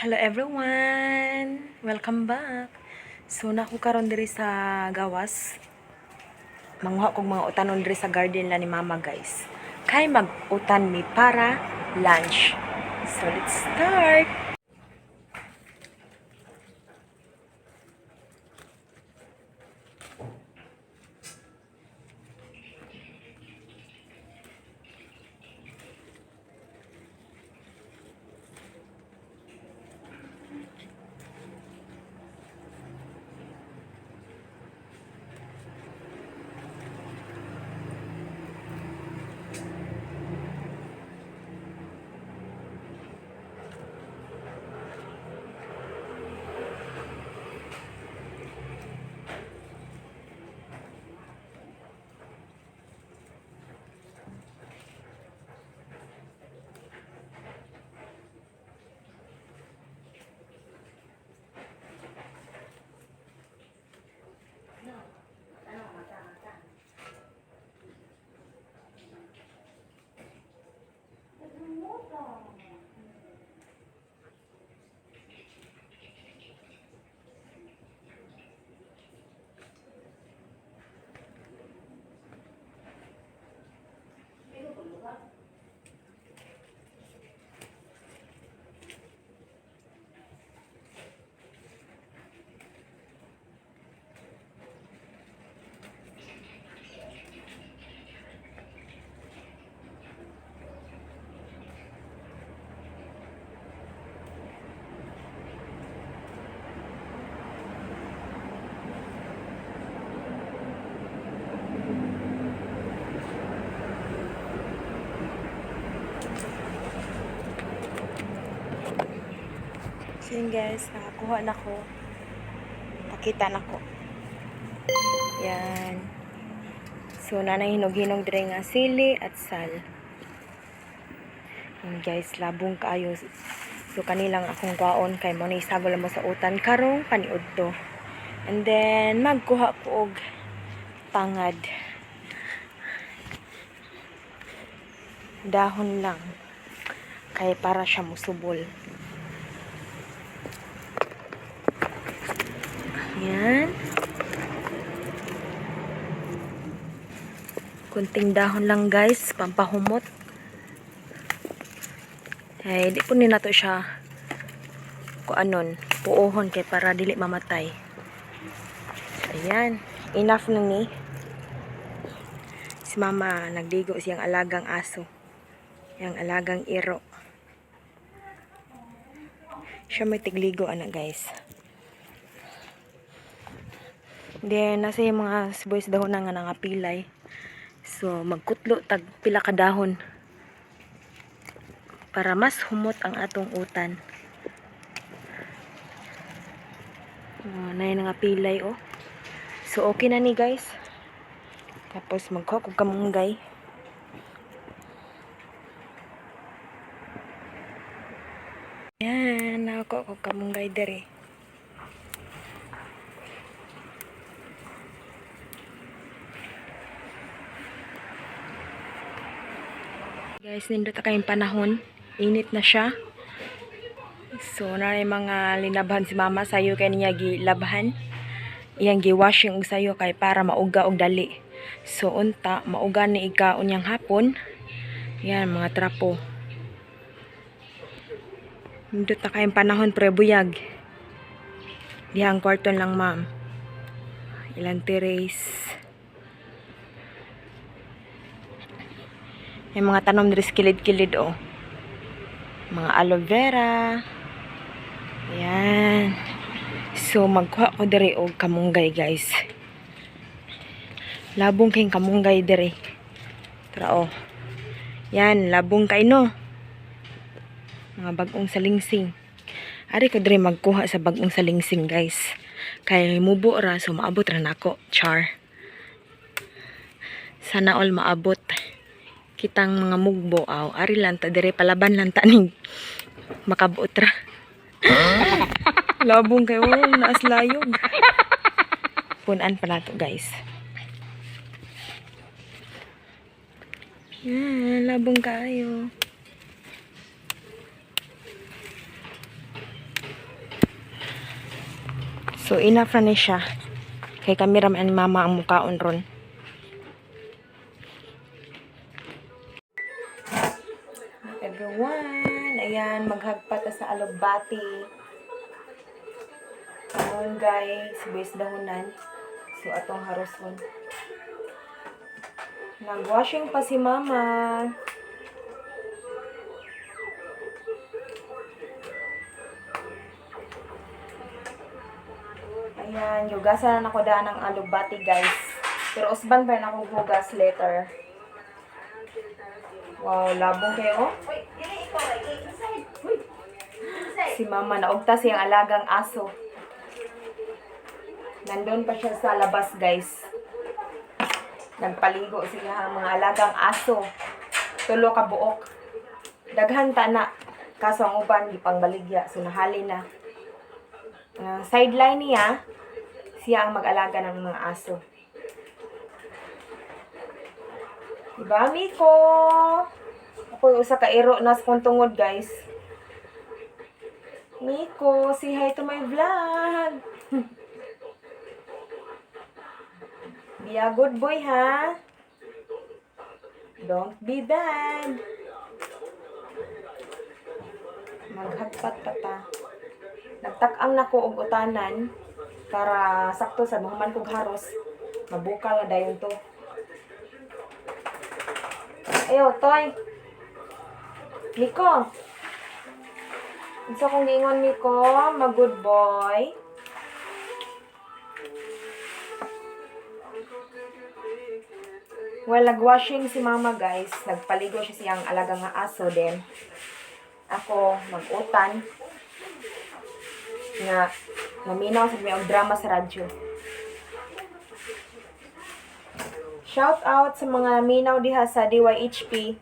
Hello everyone! Welcome back! So nako karon diri sa gawas. Manguha kog mga utanon diri sa garden la ni Mama, guys. Kay mag-utan mi para lunch. So let's start! So yun guys, nakakuha na ko. Pakita na ko. Yan. So nanay hinog-hinog dire nga sili at sal. Yan guys, labong kaayo. So kanilang akong kwaon kay mo na isagol mo sa utan karong paniud to. And then magkuha ko og pangad. Dahon lang. Kay para siya musubol. Yan. Kunting dahon lang guys, pampahumot. Ay, di po ni nato siya kuanon, puohon kay para dili mamatay. So, ayan, enough na ni. Si mama nagdigo siyang alagang aso. Yang alagang iro. Siya may tigligo ana guys. Then, nasa yung mga sibuyas dahon na nga nangapilay. So, magkutlo tag pila ka dahon para mas humot ang atong utan. Oh, na yung nangapilay oh. So, okay na ni guys. Tapos, magkuha kog kamunggay. Yan, nakakuha kog kamunggay dere. Guys, nindot na kayong panahon. Init na siya. So, na yung mga linabhan si mama. Sayo kay niya gilabhan. Iyang giwashing og sayo kay para mauga og dali. So, unta, mauga ni ika unyang hapon. Yan, mga trapo. Nindot na kayong panahon, pre buyag. Dihang kwarton lang, ma'am. Ilang terrace. May mga tanom diri sa kilid-kilid oh. Mga aloe vera. Ayan. So magkuha ko diri og kamunggay guys. Labong kayong kamunggay diri. Tara oh. Yan, labong kay no. Mga bagong salingsing. Ari ko diri magkuha sa bagong salingsing guys. Kay mubo ra so maabot ra nako. Char. Sana all maabot kitang mga mugbo aw ari lang ta dire, palaban lang ta ning makabuot ra. Labong kayo, naas layog. Punan pa nato guys. Yan, labong kayo. So enough na ni siya. Kay kami ra man ni mama ang mukaon ron. Everyone, ayan, maghagpat ta sa alugbati. Kamunggay, sibuyas dahunan. So atong haroson. Nagwashing pa si mama. Ayan, yugasan na ako daan ng alugbati, guys. Pero usban pa rin akong hugas later. Wow, labong kayo, oh. Si mama, naugta siyang alagang aso. Nandun pa siya sa labas, guys. Nagpaligo siya ang mga alagang aso. Tulo ka buok. Daghan ta na. Kaso ang uban, di pang baligya. So, nahali na. Ah, sideline niya, siya ang mag-alaga ng mga aso. Diba, Miko? Ako yung usa ka iro na sa kong tungod, guys. Miko, say hi to my vlog. Be a good boy, ha? Don't be bad. Maghagpat pa ta. Nagtak-ang nako og utanan para sakto sa mahuman kog haros. Mabukal na dayon to. Ayo, Toy. Miko. Unsa kong giingon, Miko? Ma good boy. Well, nagwashing si mama, guys. Nagpaligo siya siyang alagang nga aso din. Ako, mag-utan. Nga, naminaw sa may og drama sa radyo. Shout out sa mga minaw diha sa DYHP.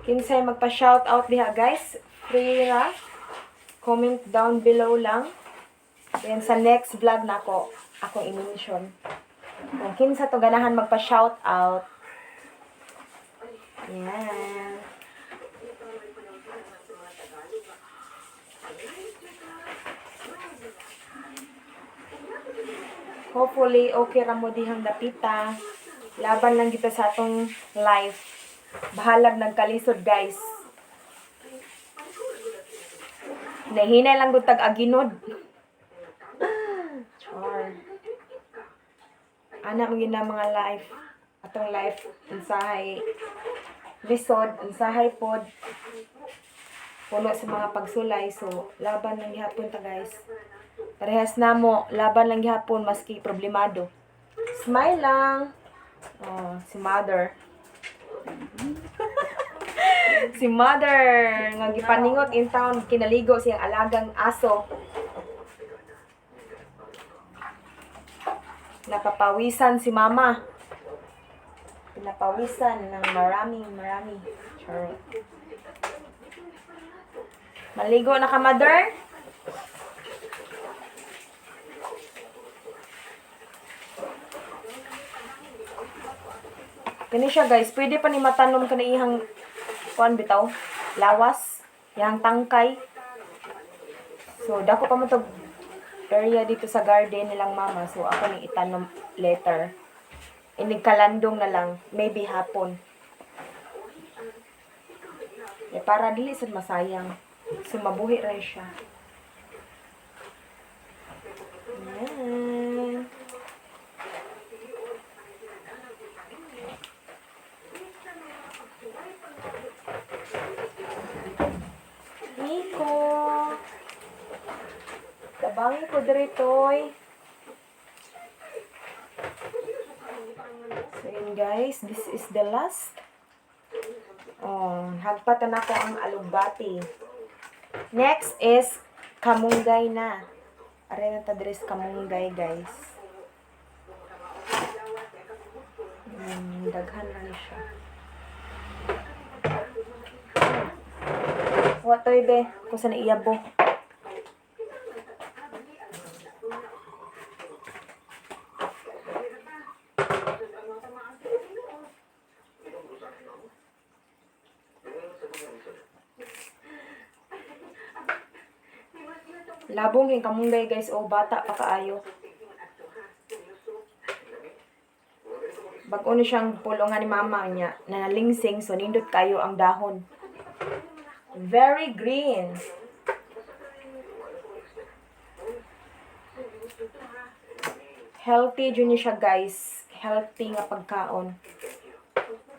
Kinsay magpa-shout out diha, guys. Free ra. Comment down below lang. Then sa next vlog na ako, akong i-mention. Kung kinsa to ganahan magpa-shout out. Yan. Hopefully, okay ra mo dihang dapita. Laban lang kita sa atong life. Bahalag nagkalisod, guys. Nahinay lang gud tag aginod. Char. Ana man gyud na mga life. Atong life unsahay lisod, unsahay pod puno sa mga pagsulay. So, laban lang gihapon ta, guys. Parehas na mo, laban lang gihapon maski problemado. Smile lang. Oh, si mother. Si mother nga gipaningot in town, kinaligo siyang alagang aso. Napapawisan si mama. Pinapawisan ng maraming marami. Charot. Maligo na ka, mother? Kani siya, guys, pwede pa ni matanom kani ihang kuan bitaw, lawas, ihang tangkay. So dako pa mo tog area dito sa garden nilang mama. So ako ni itanom later. Inig kalandong na lang, maybe hapon. Eh, para dili sad masayang. So mabuhi ra siya. Ayan. Nico. Tabangi ko diri, toy. So yun, guys, this is the last. Oh, hagpatan ako ang alugbati. Next is kamunggay na. Are na ta diri sa kamunggay, guys. Daghan na ni siya. Wa toy be, kung saan iyabo. Labong kay kamunggay, guys, o bata pa kaayo. Bag-o ni siyang pulungan ni mama niya na nalingsing, so nindot kayo ang dahon. Very green. Healthy jud ni siya, guys. Healthy nga pagkaon.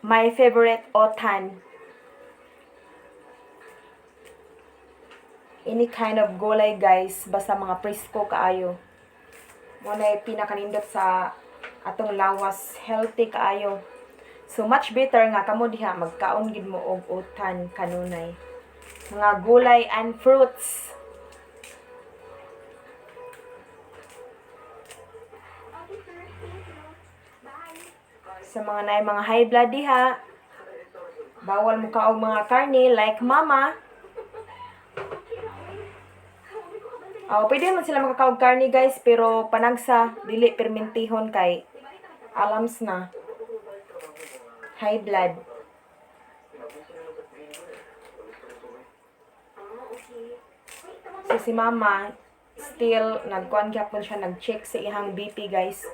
My favorite otan. Any kind of gulay, guys, basta mga presko kaayo. Mo na pinakanindot sa atong lawas, healthy kaayo. So much better nga kamo diha magkaon gid mo og utan kanunay. Mga gulay and fruits. Okay, sir. Thank you. Bye. Sa mga naay mga high blood diha, bawal mo kaog mga karne like mama. Oh, pwede man sila makakaog karne, guys, pero panagsa dili permintihon kay alams na high blood. So si mama still nagkuan gyapon siya, nag-check sa ihang BP, guys.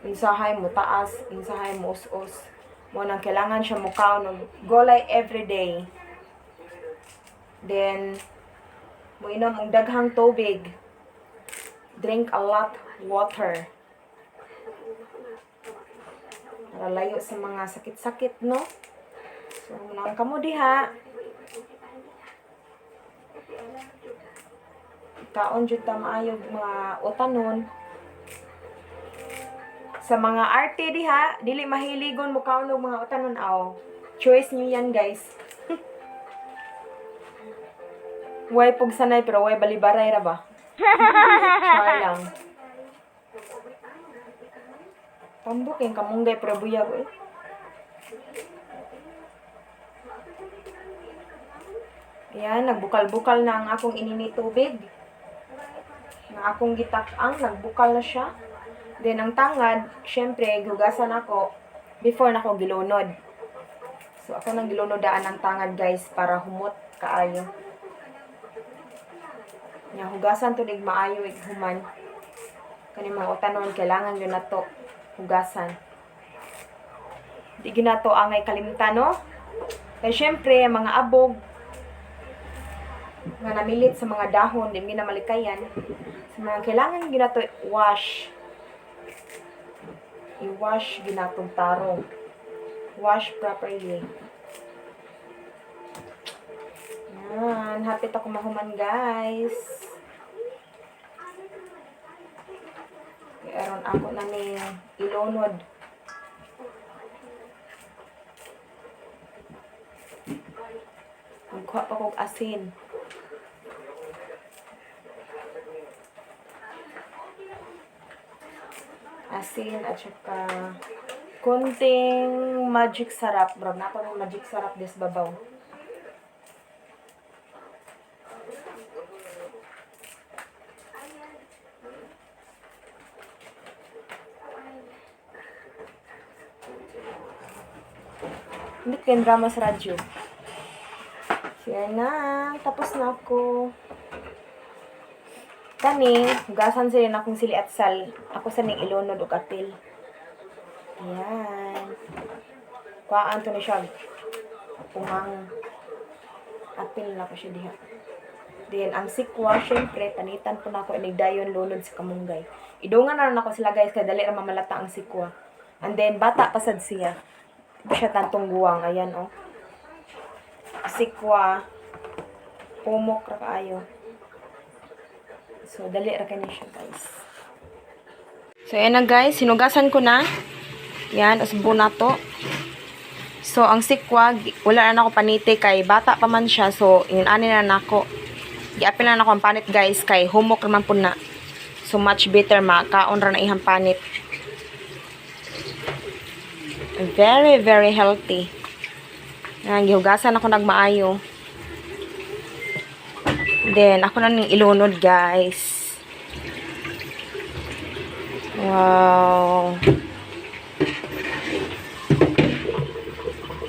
Unsahay mo taas, unsahay mo us-us. Mo nang kailangan siya mukaon og gulay everyday. Then moinom og daghang tubig. Drink a lot water. Para layo sa mga sakit-sakit, no? So, nang kamo diha. Kaon jud ta maayo mga utanon. Sa mga arte diha, dili mahiligon mo kaon og mga utanon aw. Choice niyo yan, guys. Way pugsanay pero way balibaray ra ba? Char lang. Tambok yung kamunggay pero buyag eh. Ayan, nagbukal-bukal na ang akong inini tubig. Na akong gitak-ang, nagbukal na siya. Then, ang tangad, syempre, hugasan ako before na ako gilunod. So, ako nang gilunodaan ang tangad, guys, para humot kaayo. Nya, hugasan to nig maayo ig human. Kani mga utanon, kailangan yun na to hugasan. Di ginato angay kalimtan, no? Kaya syempre, mga abog nga namilit sa mga dahon, di na malikayan. Sa mga kailangan ginato wash. I-wash ginatong tarong. Wash properly. Yan, hapit ako mahuman, guys. Kaya aron ako na ni ilunod. Magkuha pa kog asin. Asin at saka konting magic sarap. Bro, na pa may magic sarap des babaw. Hindi kayo drama sa radyo. So, yan na. Tapos na ako. Kani, hugasan sila na akong sili at sal. Ako sa ning ilunod og atil. Ayan. Kuhaan to na siya. Pungang apil na ko siya diha. Then, ang sikwa, syempre, panitan po na ako inigdayon lunod sa kamunggay. Idungan na rin ako sila, guys, kay dali ra mamalata ang sikwa. And then, bata pa sad siya. Di siya tantong guwang. Ayan, oh. Sikwa. Pumok ra kaayo. So, dali ra kani siya, guys. So, ayan na, guys. Hinugasan ko na. Yan, usbo na to. So, ang sikwa, wala na ako panite kay bata pa man siya. So, yun ani na nako. Giapil na nako ang panit, guys, kay humok naman po na. So, much better makaon ra na ihang panit. Very, very healthy. Yan, gihugasan ako nagmaayo. Then, ako na ning ilunod, guys. Wow.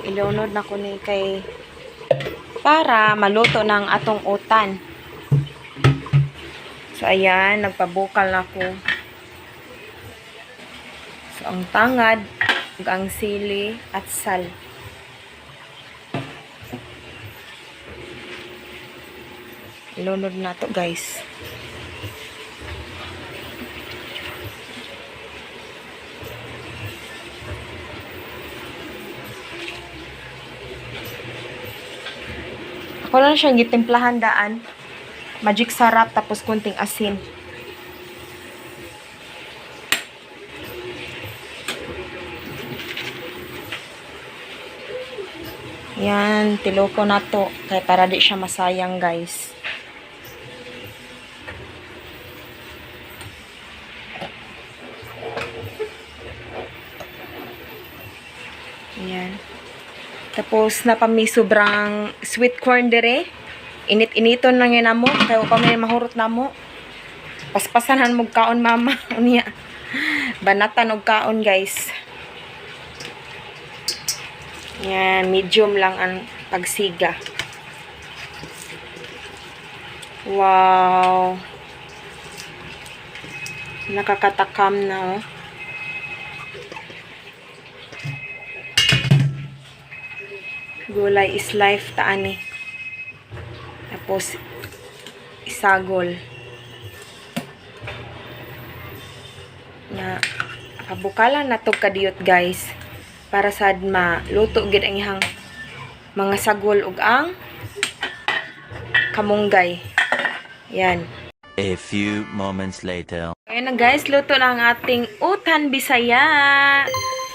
Ilunod na ko ni kay para maluto ng atong utan. So, ayan, nagpabukal na ako. So, ang tangad, ug ang sili, at sal. Ilunod na to, guys. Ako lang siyang gitimplahan daan. Magic sarap tapos kunting asin. Yan, tiloko na to. Kaya para di siya masayang, guys. Yan. Tapos, napami sobrang sweet corn dire. Init-initon lang yun namo. Kaya pa may mahurot namo. Paspasanan mo kaon, mama. Unya. Banatan og kaon, guys. Yan, medium lang ang pagsiga. Wow. Nakakatakam na, oh. Gulay is life, taani. Tapos, isagol. Na, kabukalan na to kadiyot, guys. Para sad maluto gid ang ihang mga sagol ug ang kamunggay. Yan. A few moments later. Ayan na guys, luto na ang ating utan bisaya.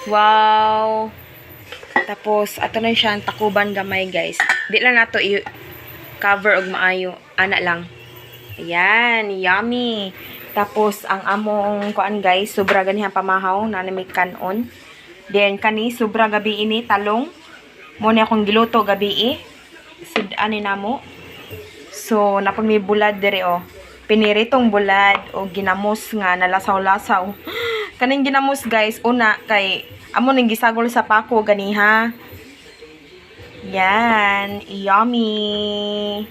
Wow! Tapos, ato na siya ang takuban gamay guys. Di lang nato i-cover og maayo. Ana lang. Ayan, yummy. Tapos, ang among kuan guys, sobra ganihan pamahaw na may kanon. Then, kani, sobra gabi ini, talong. Mo ni akong giluto gabi eh. Sud-an ni namo. So, napag may bulad dire oh. Piniritong bulad o ginamos nga nalasaw-lasaw. Kaning ginamos guys, una kay amo ning gisagol sa pako ganiha. Yan, yummy.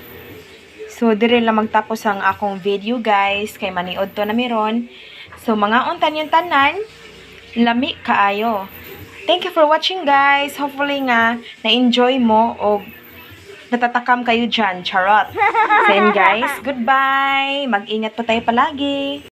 So, dire lang magtapos ang akong video guys kay maniod to na meron. So, mga untan yung tanan, lami kaayo. Thank you for watching guys. Hopefully nga na-enjoy mo o natatakam kayo dyan. Charot. So, yun, guys, goodbye. Mag-ingat po tayo palagi.